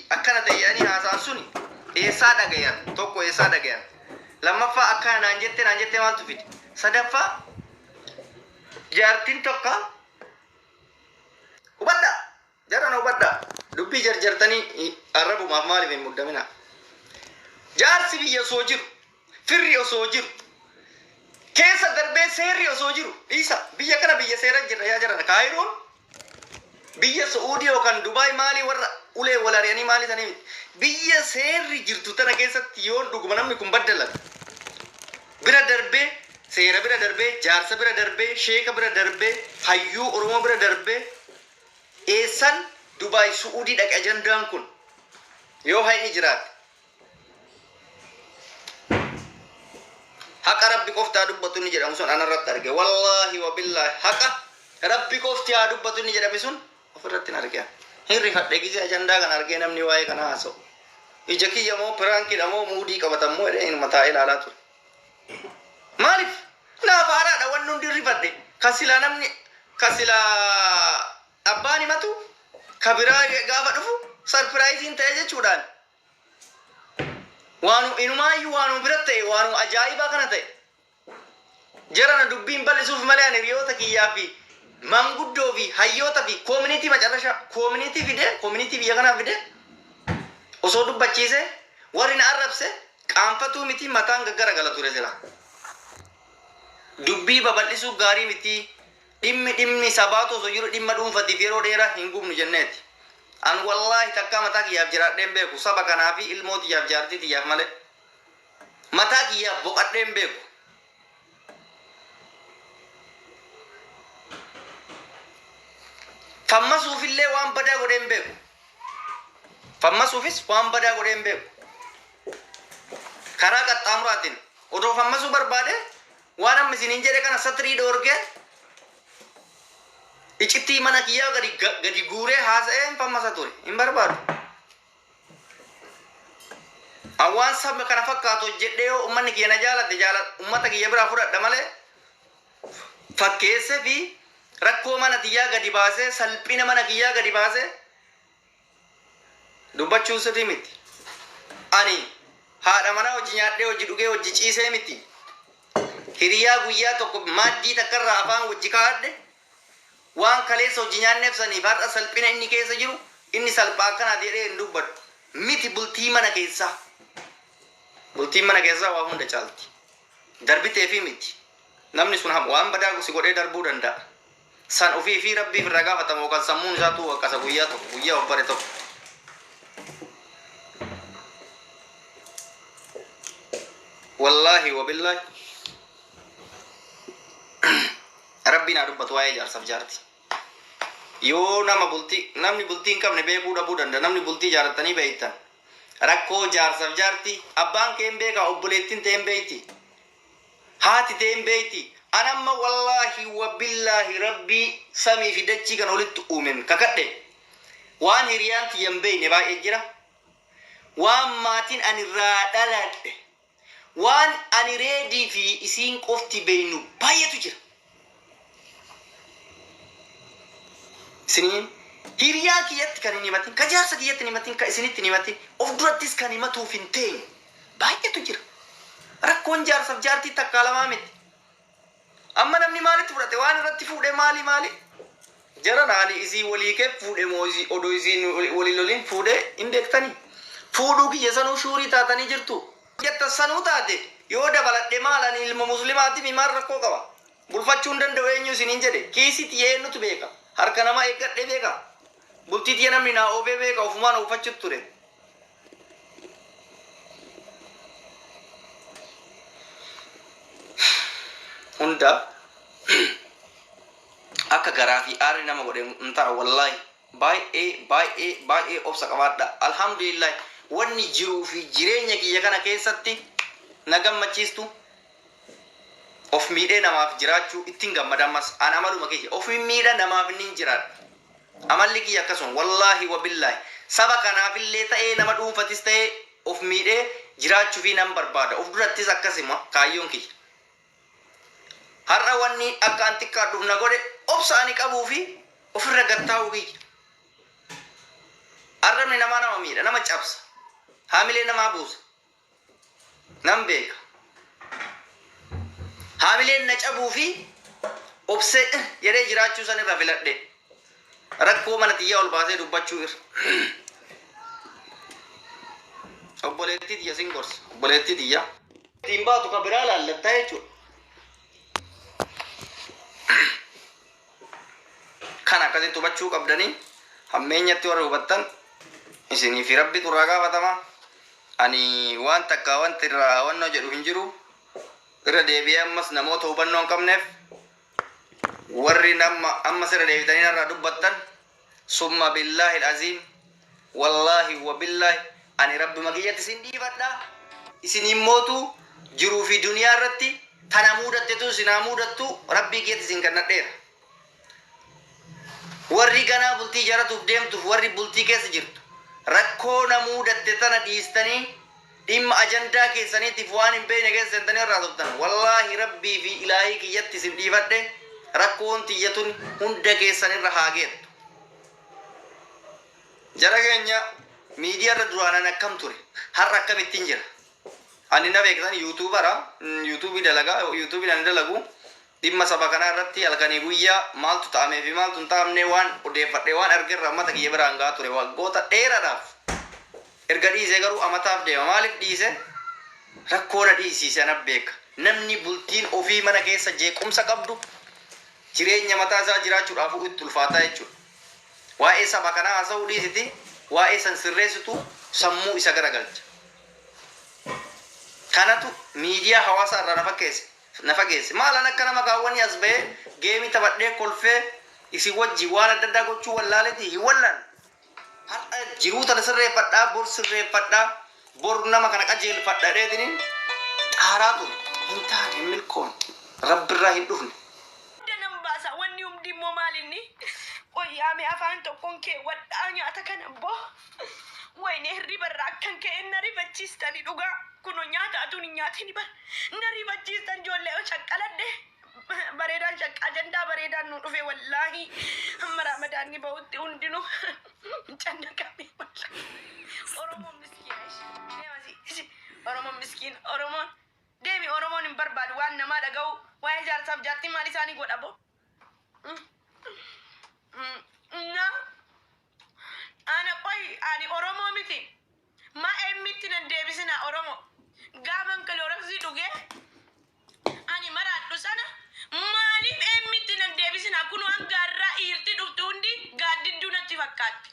akkana ta'e jedhanii haasa'an suni eessaa dhagayan? Tokko, eessaa dhagayan? Lammaffaa, akkana naan jette naan jette maaltu fide? Sadaffaa, jaartin tokko, hubadhaa, jarana hubadhaa, dubbii jarjartanii arrabumaaf maaliif hin muddamina? Jaarsi biyya osoo jiru, firri osoo jiru, keessa darbee seerri osoo jiru, dhiisa, biyya kana biyya seera jirra yaa jarana. Kaayiroon biyya Su'uudii yookaan Dubaay maalii warra ulee wal ari'anii maalii sanii miti. Biyya seerri jirtu tana keessatti yoon dhuguma namni kun baddalan, bira darbee seera bira darbee, jaarsa bira darbee, sheeka bira darbee, hayyuu Oromoo bira darbee, eessan Dubaay Su'uudii dhaqe ajandaan kun yoo hayni jiraate? Haqa Rabbi qofti haa dubbatu inni jedhamu sun anarratti arge. Wallaahi wa billaahi, haqa Rabbi qofti haa dubbatu inni jedhame sun ofirratti hin arge. Hin rifadhe gisee ajandaa kana argee namni waa'ee kana haasa'u. Ija kiyya moo piraankiidha moo muudii qabatan moo jedhee inuma taa'ee ilaalaa ture. Maaliif? Naaf haaraadha wanni hundi, rifadhe. Ka silaa namni ka silaa abbaan himatu ka biraa gaafa dhufu surprise ta'e jechuudhaan. Waanu inumaayyuu waanuma bira ta'e, waanuma ajaa'ibaa kana ta'e. Jarana, dubbiin bal'isuuf malee ani hiriyoota kiyyaa fi manguddoo fi hayyoota fi community macarrasha community fidee, community biyya kanaa fidee osoo dubbachiise, warri na arrabse qaanfatuu miti, mataan gaggara gala ture sila. Dubbii babal'isuu gaarii miti. Dhimmi sabaatu osoo jiru dhimma dhuunfatiif yeroo dheeraa hin gubnu jenneeti. An wallaahi takkaa mataa kiyyaaf jiraadheen beeku, saba kanaa fi ilmoo tiyyaaf jaartii tiyyaaf malee. Mataa kiyyaaf boqadheen beeku. Fammasuufillee waan badaa godheen beeku. Fammasuufis waan badaa godheen beeku. Karaa qaxxaamuraatiin odoo fammasuu barbaade, waan amma isiniin jedhe kana satrii dhoorgee, icittii mana kiyyaa gadi guuree haasa'ee hin fammasa ture. Hin barbaadu. An waan saba kana fakkaatu hojjedhee yoo uummanni kiyya na jaalate, jaala uummata kiyya biraa fudhadha malee, fakkeessee fi rakkoo mana kiyyaa gadi baasee, salphina mana kiyyaa gadi baasee dubbachuun sirrii miti. Ani haadha manaa hojii nyaadhee, hojii dhugee, hojii ciisee miti. Hiriyaa guyyaa tokko maaddii takkarraa afaan wajji kaa'adhe, waan kaleessa hojii nyaanneef saniif har'a salphina inni keessa jiru, inni salphaa akkanaati jedhee hin dubbadhu. Miti bultii mana keessaa. Bultiin mana keessaa waa hunda caalti. Darbitee fi miti. Namni sun waan badaa si godhee darbuu danda'a. San ofii fi rabbiif irraa gaafatama yookaan sammuun isaatu waqqasa guyyaa tokko, guyyaa of bare tokko. Wallaahi wabillaahi, Rabbiin haa dubbatu waa'ee jaarsaaf jaarti. Yoo nama bultii, namni bultii hin qabne beekuu dhabuu danda'a. Namni bultii ijaarratanii beektan, rakkoo jaarsaaf jaarti abbaan kee hin beekaa, obboleettiin ta'e hin beekti, haati ta'e hin beekti. An amma wallaahi wabillaahi, Rabbii samii fi dachii kan olitti uumen kakadhe, waan hiriyaan tiyya hin beekne baay'ee jira. Waan maatiin ani irraa dhaladhe, waan ani Reedii fi isiin qofti beeknu baay'eetu jira. Isiniin hiriyaa kiyyatti kan hin himatin, ka jaarsa kiyyatti hin himatin, ka isinitti hin himatin, of durattis kan himatuuf hin teenye baay'eetu jira. Rakkoon jaarsaaf jaartii takkaa lamaa miti. Amma namni maalitti fudhate waan irratti fuudhe maali maali? Jara naani, isii walii kee fuudhe moo isii odoo isiin walii loliin fuudhe hin beektanii? Fuudhuu kiyya sanuu sure taatanii jirtu. Jetta sanuu taate yoo dabaladhe maal? Ani ilma muslimaati, maal rakkoo qaba? Bulfachuu hin danda'u eenyu isiniin jedhe? Kiisii tiyya eenyutu beeka? Harka namaa eeggadhee beeka? Bultii tiyya namni naa oofee beeka? Ofumaan oofachuutu ture. Hunda akka garaa fi aarri nama godhe hin ta'a. Wallaahi, baay'ee baay'ee baay'ee obsa qabaadha. Alhamdulillah, wanni jiruu fi jireenya kiyya kana keessatti na gammachiistu of miidhee namaaf jiraachuu ittiin gammada. Ammas an amaluma kiyya of miidha namaaf nin jiraadha. Amalli kiyya akkasuma. Wallaahi wabillaahi, saba kanaafillee ta'ee, nama dhuunfatis ta'ee, of miidhee jiraachuufii nan barbaada. Of durattis akkasuma kaayyoon kiyya. Har'a wanni akka an xiqqaadhuuf na godhe obsa ani qabuu fi ofirra gattaa'uu kiyya. Arrabni namaa nama Nama miidha, nama cabsa. Haamilee namaa buusa. Nan beeka. Haamileen na cabuu fi obsee jedhee jiraachuu san irra filadhe. Rakkoo mana tiyyaa ol baasee dubbachuu irra. Obboleettii tiyya sin gorsa. Obboleettii tiyya. Ittiin baatu ka biraa laallattaa jechuudha. Kan akkasitti hubachuu qabdanii hammeenyatti warri hubattan isinii fi rabbitu irraa gaafatama. Ani waan takka wanti irraa hawannoo jedhu hin jiru. Irra deebi'ee ammas namoota hubannoo hin qabneef warri nama ammas irra deebitanii narraa dubbattan summa billaahi aziim wallaahi wa billaahi ani rabbuma kiyyatti isin dhiifadha. Isin immootu jiruu fi duniyaa irratti tana muudattetu isin haa muudattu rabbii kiyyatti isin kennadheera. Warri ganaa bultii ijaarratuuf deemtuuf warri bultii keessa jirtu rakkoo na muudatte tana dhiistanii dhimma ajandaa keessaniitiif waan hin beekne keessa seentanii irraa haasoftan wallaahi rabbii fi ilaahii kiyyatti isin dhiifadhe rakkoon tiyya tun hunda keessan irra haa geettu. Jara keenya miidiyaa irra duraanan akkam ture har'a akkamittiin jira. Ani na beektan YouTubera YouTube dalagaa YouTube ani dalagu dhimma saba kanaa irratti halkanii guyyaa maaltu ta'amee fi maaltu hin ta'amne waan odeeffadhe waan argerra ummata kiyya biraan gahaa ture waggoota dheeraadhaaf. Erga dhiisee garuu amataaf deema. Maaliif dhiise? Rakkoo na dhiisiise ana beeka. Namni bultiin ofii mana keessa jeequmsa qabdu jireenya mataa isaa jiraachuudhaafuu itti ulfaataa jechuudha. Waa'ee saba kanaa haasa'uu dhiisiti waa'ee san sirreessitu sammuu isa garagalcha. Kanatu miidiyaa hawaasaa irraa na fakkeesse. Na fageesse. Maalan akka nama kaawwanii as ba'ee geemii taphadhee kolfee isin wajjin waan adda addaa gochuu wallaaleti hin wallaalle. Har'a jiruu tana sirreeffadhaa, bor sirreeffadhaa, bor nama kana qajeelfadha jedheetiniin xaaraa ture. Hin taane, hin milkoofne. Rabbirraa hin dhufne. Hunda nan baasa wanni hundi immoo maal inni qoyyaame afaan tokkoon keewwadhaa nyaata kana boo wayne hirriba irraa akkan ka'een na rifachiistani dhugaa kuno nyaata atuun hin nyaatini bar na rifachiistan ijoollee shaqqaladhe bareedaan shaqqa ajandaa bareedaan nu dhufe wallaahi hamma raamadaanni bahutti hundinuu cannaqame wallaahi Oromoon miskiina ishee Oromoon miskiina Oromoon deemi Oromoon hin barbaadu waan namaa dhaga'u waa'ee jaarsaaf jaartii maal isaanii godha bo na ana qoy ani Oromoo miti ma emmitti nan deebisina Oromoo gaafan kilooroksii dhugee ani maraadhu sana maaliif emmitti nan deebisina kun hanga har'aa dhiirti dhuftu hundi gaaddidduu natti fakkaatti.